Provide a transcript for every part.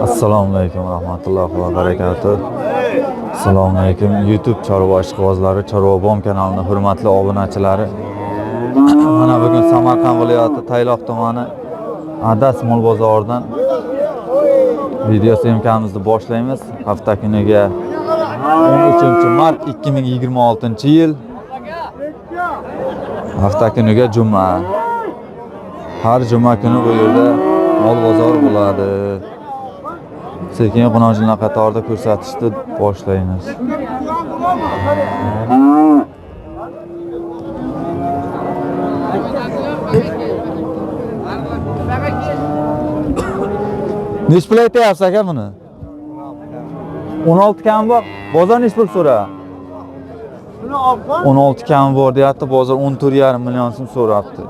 Assalomu alaykum va rahmatullohi va barakatuh. Assalomu alaykum YouTube chorva ishqibozlari, Chorvabom kanalining hurmatli obunachilari. Mana bugun Samarqand viloyati Tayloq tumani Adas mol bozoridan video syomkamizni boshlaymiz. Hafta kuniga 13 mart 2026-yil. Hafta kuniga juma. Har juma kuni bu yerda mol bozori bo'ladi. Sekin qunochlar qatorida ko'rsatishni boshlaymiz. Nechi pul aytyapsiz aka buni? 16 kam bor. Bozor nechi pul so'ra? 16 kam bor deyapti, bozor 14,5 million so'm so'rabdi.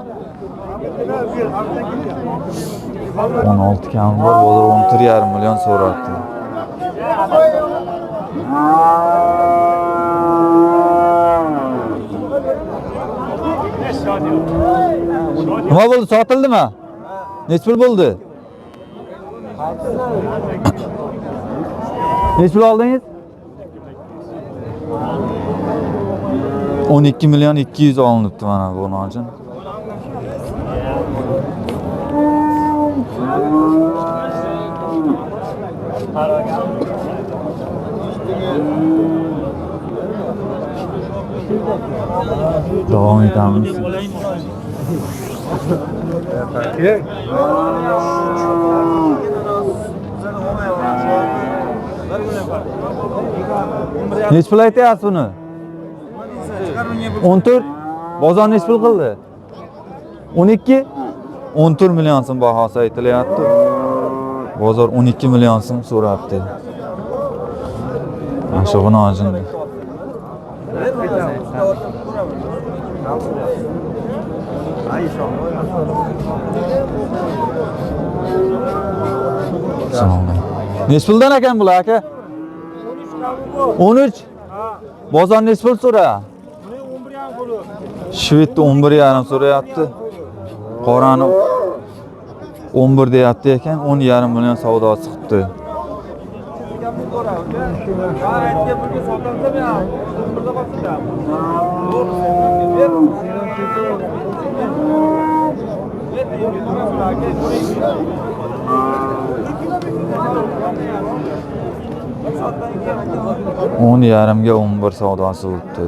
16 kam bor, bozor 14,5 million so'rabdi. Nima bo'ldi, sotildimi? Nechi pul bo'ldi? Nechi pul oldingiz? 12 million 200 olinibdi mana bu nojin. Davom etamiz. Nechi pul aytyapsiz buni? 14. Bozor nechi pul qildi? 12. 14 million so'm bahosi aytilyapti. Bozor 12 million so'm so'rabdi. Mana shu g'unojin. Assalomu alaykum. Nechi puldan ekan bular aka? 13. Bozor nechi pul so'ra? Shvedni 11,5 so'rayapti. Qorani 11 deyapti ekan, 10,5 million savdosi qilibdi. 10,5ga 11 savdosi bo'libdi.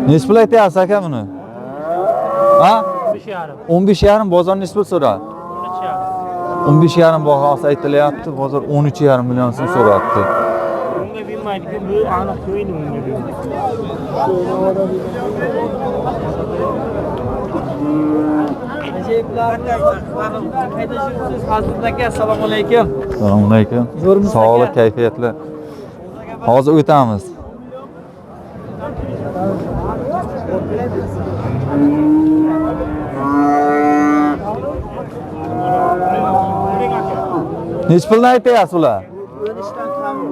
Nechi pul aytyapsiz aka buni? Ha? 15,5. Bozor nechi pul so'radi? 15,5 bahosi aytilyapti, bozor 13,5 million so'm so'rabdi. Unga bilmaydi, bu aniq qo'ydi unga. Assalomu alaykum. Assalomu alaykum. Zo'rmisiz aka? Sog'lik, kayfiyatlar. Hozir o'tamiz. Nechi puldan aytyapsiz ular?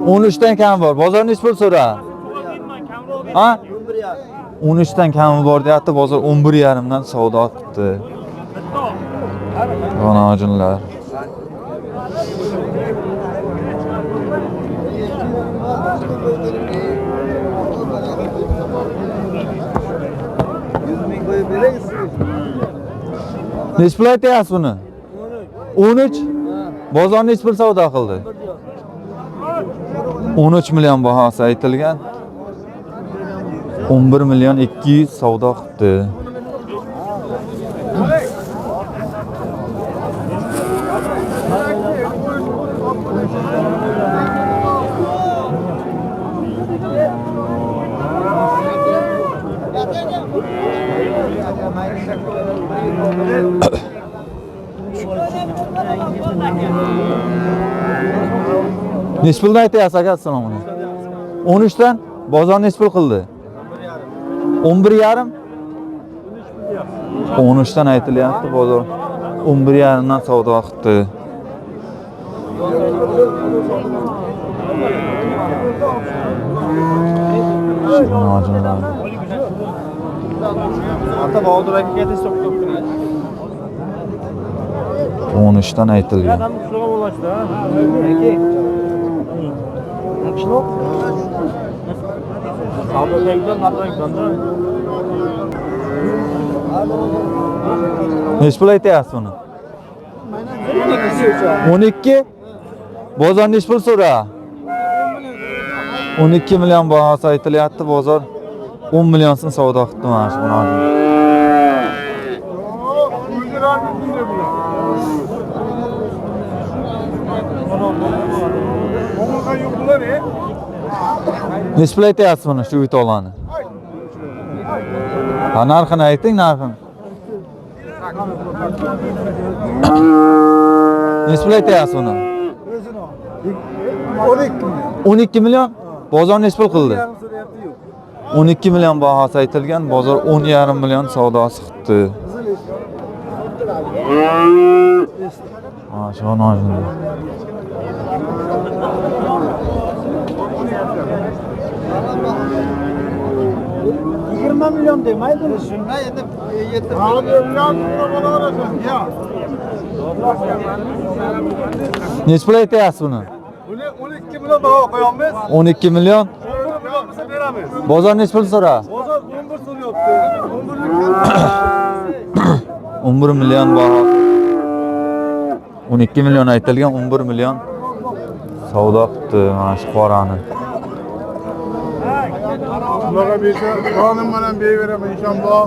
13 dan kam bor. Bozor nechi pul so'radi? Ha? 13 dan kami bor deyapti, bozor 11,5 dan savdo qilibdi. G'anojinlar. Nechi pul aytyapsiz buni? 13. Bozor nechi pul savdo qildi? 13 million bahosi aytilgan. 11 million 200 savdo qilibdi. Nechi puldan aytyapsiz aka? Assalomu alaykum. 13 dan bozor nechi pul qildi? 11,5. 13 dan aytilyapti, bozor 11,5 dan savdo qilibdi. Shuni. Ata Bahodir aka test. 13 dan aytilgan. Adam qishlog'a bo'lashdi, ha. Qishloq? Sabotangdan, Natlangdan. Nechi pul aytyapsiz buni? 12. Bozor nechi pul so'ra? 12 million bahosi aytilyapti. Bozor 10 million so'm savdo qildi mana shu buni. Nechi pul aytyapsiz buni shu uyto'lani? Ha, narxini ayting, narxini. Nechi pul aytyapsiz buni? 12 million. Bozor nechi pul qildi? 12 million bahosi aytilgan, bozor 10,5 million savdosi qildi. Ha, shu noshunda. Million demaydimi? Shunda endi 7 million. Nechi pul aytyapsiz buni? Buni 12 million baho qo'yamiz. 12 million. 11 million qilsa beramiz. Bozor nechi pul so'ra? Bozor 11 so'rayapti. 11 million baho. 12 million aytilgan, 11 million savdo qildi mana shu qorani. Ularga bersa, jonim bilan beraman inshaalloh.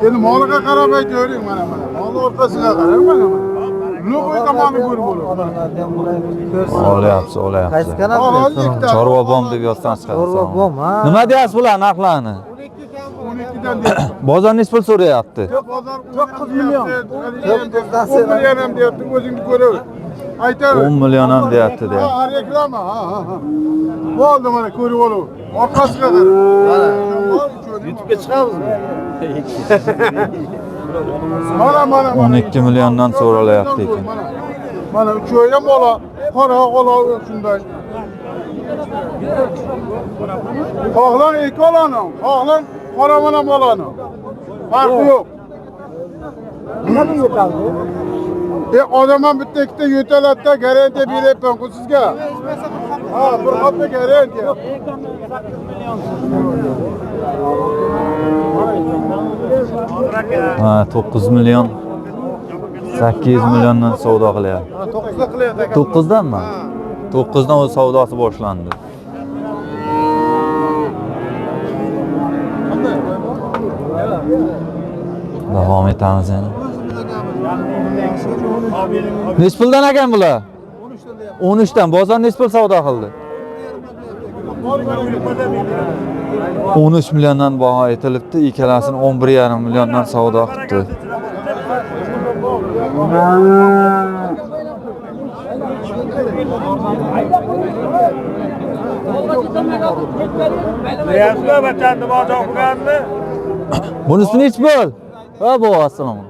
Endi moliga qarab aytavering mana mana. Molni orqasiga qarang mana mana. Luqoy tomoni ko'rib bo'ladi. Olyapsiz, olyapsiz. Qaysi kanal? Chorva bom deb yozsan chiqadi. Chorva bom, ha. Nima deyapsiz bular narxlarni? 12 dan deyapti. Bozor nechi pul so'rayapti? Bozor 9 million. 10 million ham deyapti, o'zingni ko'raver. Aytaver. 10 million ham deyapti deyapti. Ha, reklama, ha, ha, ha. Bo'ldi mana ko'rib olaver. Orqasiga qara. Mana. YouTube'ga chiqamizmi? Mana mana. 12 milliondan so'ralayapti ekan. Mana uchovi ham bola, qora ola shunday. Xohlang ikki olani, xohlang qora bilan bolani. Farqi yo'q. Nima yo'taldi? Odam ham bitta ikkita yo'taladida garantiya beryapman-ku sizga. Ha, bir hafta garantiya. Ha, 9 million 800 milliondan savdo qilyapti. Ha, 9 da qilyapti aka. 9 danmi? 9 dan o'zi savdosi boshlandi. Davom etamiz yana. Nechi puldan ekan bular? 13 dan. Bozor nechi pul savdo qildi? 13 milliondan baho aytilibdi, ikkalasini 11,5 milliondan savdo qilibdi. Bilyapsizmi, bachani nima o'qiganini? Bunisi nechi pul? Ha, bu assalomu.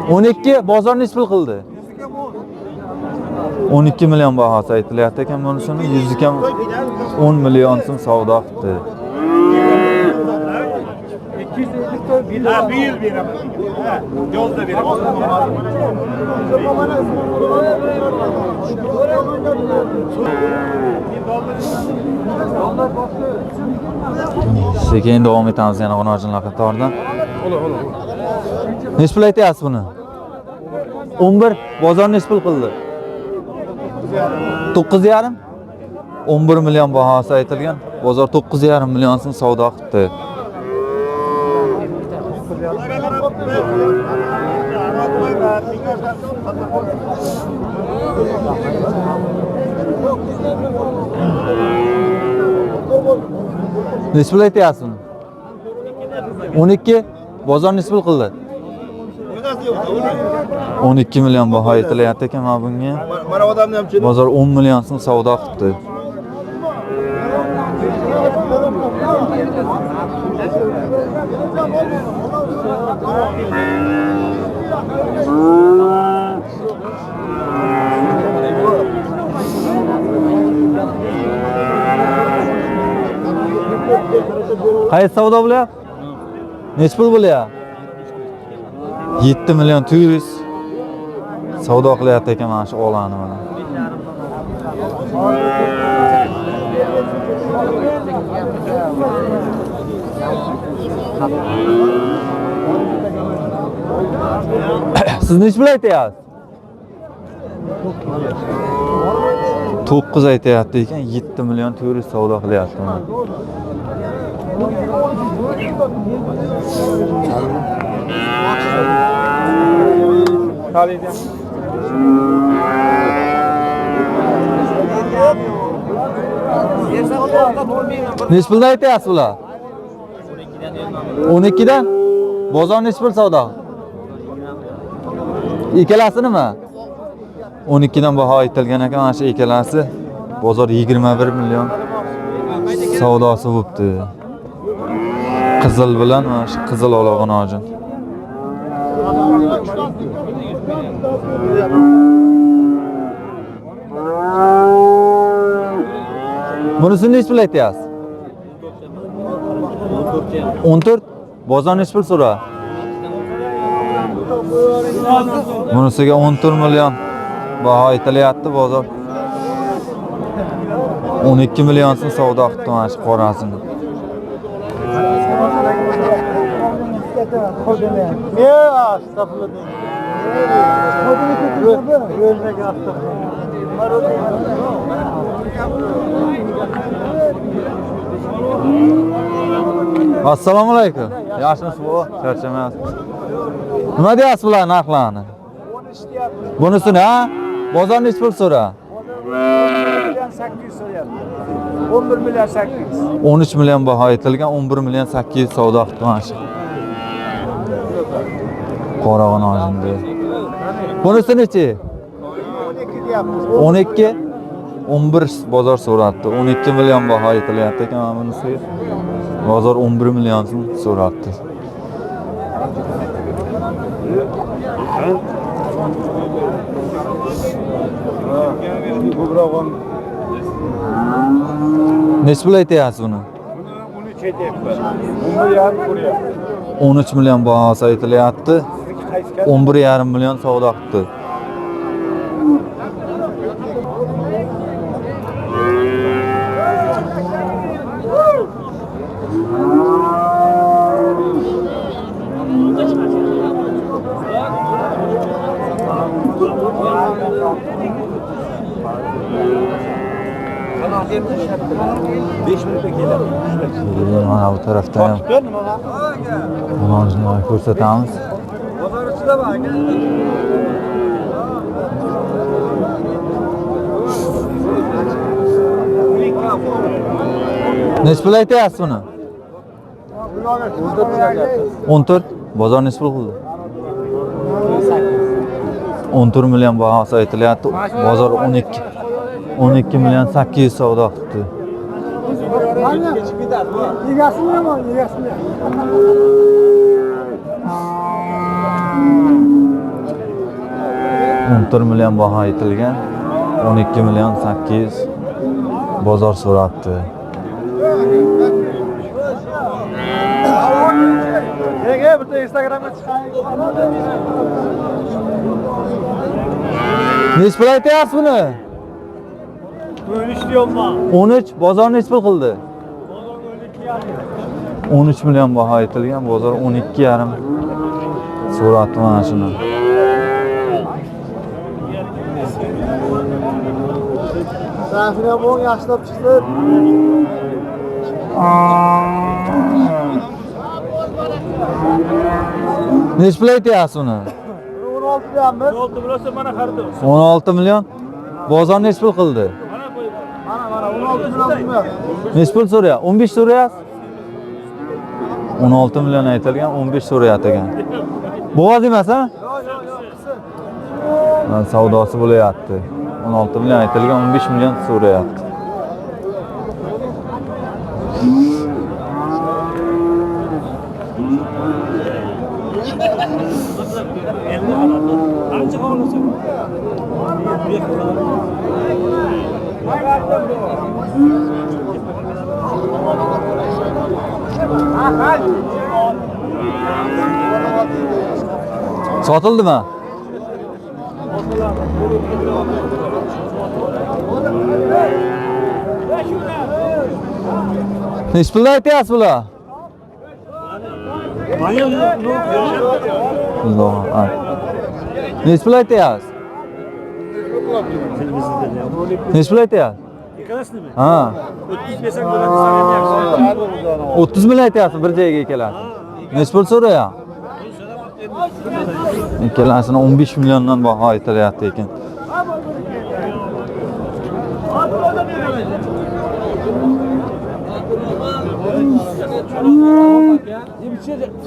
12, bozor nechi pul qildi? 12 million bahosi aytilyapti ekan bunisini, 100 kam 10 million so'm savdo qildi. Ha, bir yil beraman. Ha, yozda beraman. Sekin davom etamiz yana g'unojinlar qatoridan. Nechi pul aytyapsiz buni? 11, bozor nechi pul qildi? 9,5. 11 million bahosi aytilgan. Bozor 9,5 million so'm savdo qildi. Nechi pul aytyapsiz buni? 12, bozor nechi pul qildi? 12 million baho aytilyapti ekan mana bunga. Mana odamni ham Bozor 10 million so'm savdo qildi. Qaysi savdo bo'lyapti? Nechi pul bo'lyapti? 7 million 400 savdo qilyapti ekan mana shu olani mana. Siz nechi pul aytyapsiz? 9 aytyapti ekan, 7 million 400 savdo qilyapti mana. Nechi puldan aytyapsiz bular? 12 dan? Bozor nechi pul savdo? Ikkalasi nima? 12 dan baho aytilgan ekan, mana shu ikkalasi. Bozor 21 million savdosi bo'pti. Qizil bilan mana shu qizil olag'inojin. Bunisini nechi pul aytyapsiz? 14. Bozor nechi pul so'ra? Bunisiga 14 million baho aytilyapti, bozor 12 million so'm savdo qildi mana shu qorasini. Assalomu alaykum. Yaxshimisiz buva? Charchamayapsiz. Nima deyapsiz bular narxlarni? Bunisini ha? Bozor nechi pul so'ra? 800 so'rayapti. 11 million 800. 13 million baho aytilgan, 11 million 800 savdo qildi mana shu. Qorag'onojinda. Bunisi nechi? 12 deyapmiz. 12 11 bozor so'rabdi. 12 million baho aytilyapti ekan mana bunisiga. Bozor 11 million so'm so'rabdi. Nechi pul aytyapsiz buni? Buni 13 aytyapman. 11,5 ko'ryapti. 13 million bahosi aytilyapti. 11,5 million savdo qildi. Mana bu tarafda ham unojni ko'rsatamiz. Bozor ichidami aka? Nechi pul aytyapsiz buni? 14. Bozor nechi pul qildi? 14 million bahosi aytilyapti. Bozor 12 million 800 savdo qildi. Egasini yomon, egasini. 14 million baho aytilgan. 12 million 800 bozor so'rabdi. Nega bitta Instagramga chiqaylik. Nechi pul aytyapsiz buni? 13 diyorum. 13. Bozor nechi pul qildi? 13 million baho aytilgan, bozor 12,5 so'rabdi mana shuni. Narxini ham o'ng yaxshilab chiqsin. Nechi pul aytyapsiz uni? 16 deyapmiz. 16 bo'lsa mana xaridor. 16 million. Bozor nechi pul qildi? Mana mana 16 million. Nechi pul so'rayapsiz? 15 so'rayapsiz? 16 million aytilgan, 15 so'rayapti ekan. Bo'g'oz emas, ha? Yo'q, yo'q, yo'q, qilsin. Mana savdosi bo'layapti. 16 million aytilgan, 15 million so'rayapti. Sotildimi? Nechi puldan aytyapsiz bular? Allohu akbar. Nechi pul aytyapsiz? Nechi pul aytyapsiz? Ikkalasini Ha. 30 desang bo'ladi, sen ham yaxshi. 30 million aytyapsiz bir joyga ikkalasi. Nechi pul so'rayapsiz? Ikkalasini 15 milliondan baho aytilyapti ekan.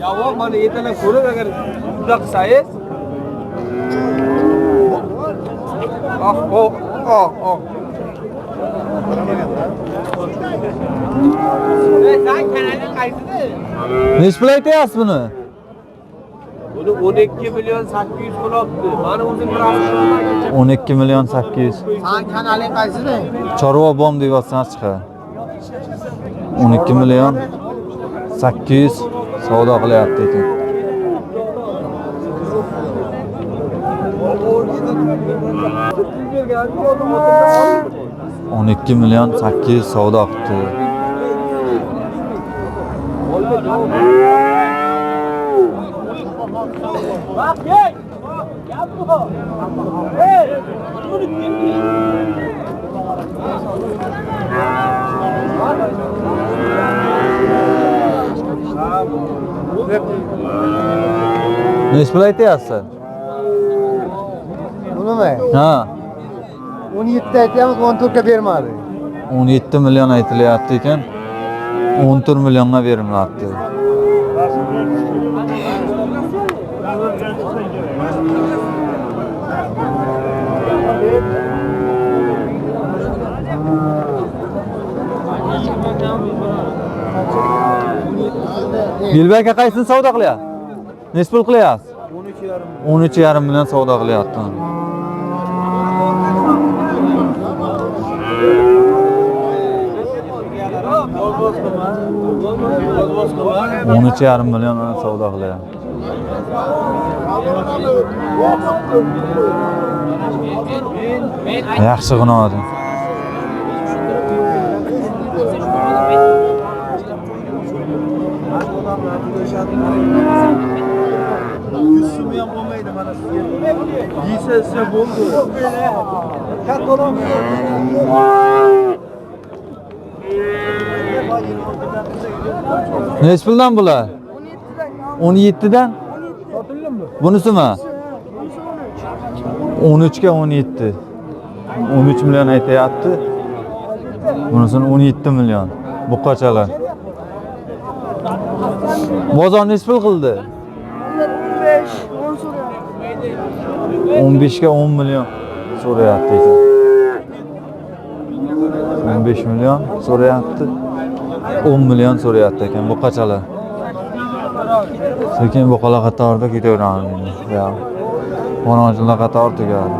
Javob mana ertadan ko'rib agar bundoq qilsangiz. Oh, oh, oh, oh. Sen kanaling qaysidi? Nechi pul aytyapsiz buni? Buni 12 million 800 qilibdi. Mani o'zim bir 12 million 800. Sen kanaling qaysidi? Chorva bom deb yozsangiz chiqadi. 12 million 800 savdo qilyapti ekan. 12 million 800 savdo qildi. Nechi pul aytyapsiz? Bunimi? Ha, 17 aytyapmiz, 14 ga bermadi. 17 million aytilyapti ekan. 14 millionga berilmabdi. Belbek aka qaysini savdo qilyapsiz? Nechi pul qilyapsiz? 13,5 million savdo qilyapti. 13,5 million savdo qilyapti. Yaxshi g'inoat. So'mi ham bo'lmaydi mana sizga. Yeysa ichsa bo'ldi. Katta odam. Nechi puldan bular? 17 dan? Bunisimi? 13 ga 17. 13 million aytayapti. Bunisini 17 million. Buqachalar. Bozor nechi pul qildi? 15, 10 so'rayapti. 15 ga 10 million so'rayapti ekan. 15 million so'rayapti. 10 million so'rayapti ekan buqachalar. Sekin buqalar qatorida ketaveramiz. Ya. Xo'rozlar qatori tugadi.